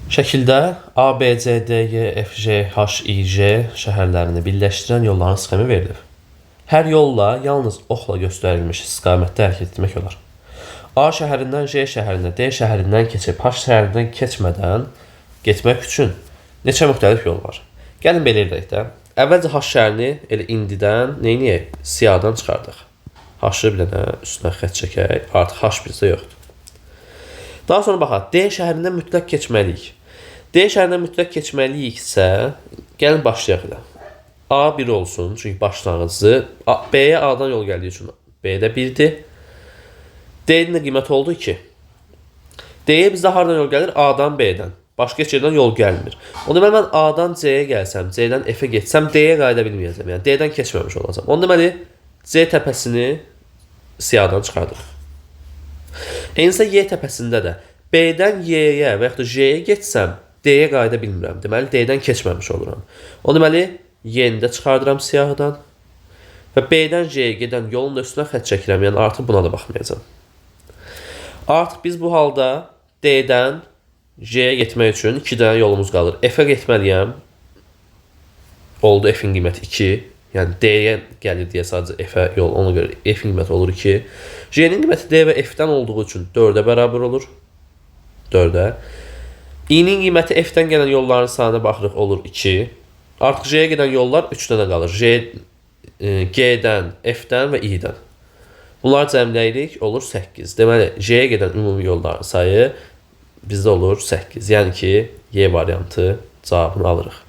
Şəkildə A, B, C, D, E, F, G, H, I, J şəhərlərini birləşdirən yolların sxemi verilib. Hər yolla yalnız oxla göstərilmiş istiqamətdə hərəkət etmək olar. A şəhərindən J şəhərinə, D şəhərindən keçib H şəhərindən keçmədən getmək üçün neçə müxtəlif yol var? Gəlin belə edək də. Əvvəlcə H şəhərini elə indidən neyniyək? Siyahıdan çıxardıq. H-ı bir dənə üstünə xətt çəkək. Artıq H bizdə yoxdur. Daha sonra baxaq, D şəhərindən mütləq keçməliyik. D şəhərindən mütləq keçməliyiksə, gəlin başlayaq elə. A 1 olsun, çünki başlanğıcı. B-yə A-dan yol gəldiyi üçün B-də 1-dir. D-nin də qiyməti oldu 2. D-yə bizdə hardan yol gəlir? A-dan B-dən. Başqa heç yerdən yol gəlmir. O deməli, mən A-dan C-yə gəlsəm, C-dən F-ə getsəm, D-yə qayıda bilməyəcəm. Yəni, D-dən keçməmiş olacam. Onu deməli, C təpəsini siyahıdan çıxardıq. Eynisə Y təpəsində də B-dən Y-yə və yaxud da J-yə getsəm, D-yə qayıda bilmirəm. Deməli, D-dən keçməmiş oluram. O deməli, Y-ni də çıxardıram siyahıdan və B-dən J-yə gedən yolun da üstünə xətt çəkirəm. Yəni, artıq buna da baxmayacam. Artıq biz bu halda D-dən J-yə getmək üçün 2 dənə yolumuz qalır. F-ə getməliyəm. Oldu F-in qiyməti 2. Yəni, D-yə gəlir deyə sadəcə F-ə yol, ona görə F-in qiyməti olur 2. J-nin qiyməti D və F-dən olduğu üçün 4-ə bərabər olur. 4-ə. I-nin qiyməti F-dən gələn yolların sayına baxırıq, olur 2. Artıq J-yə gedən yollar 3 dənə qalır. J, G-dən, F-dən və I-dən. Bunları cəmləyirik, olur 8. Deməli, J-yə gedən ümumi yolların sayı bizdə olur 8. Yəni ki, Y variantı cavabını alırıq.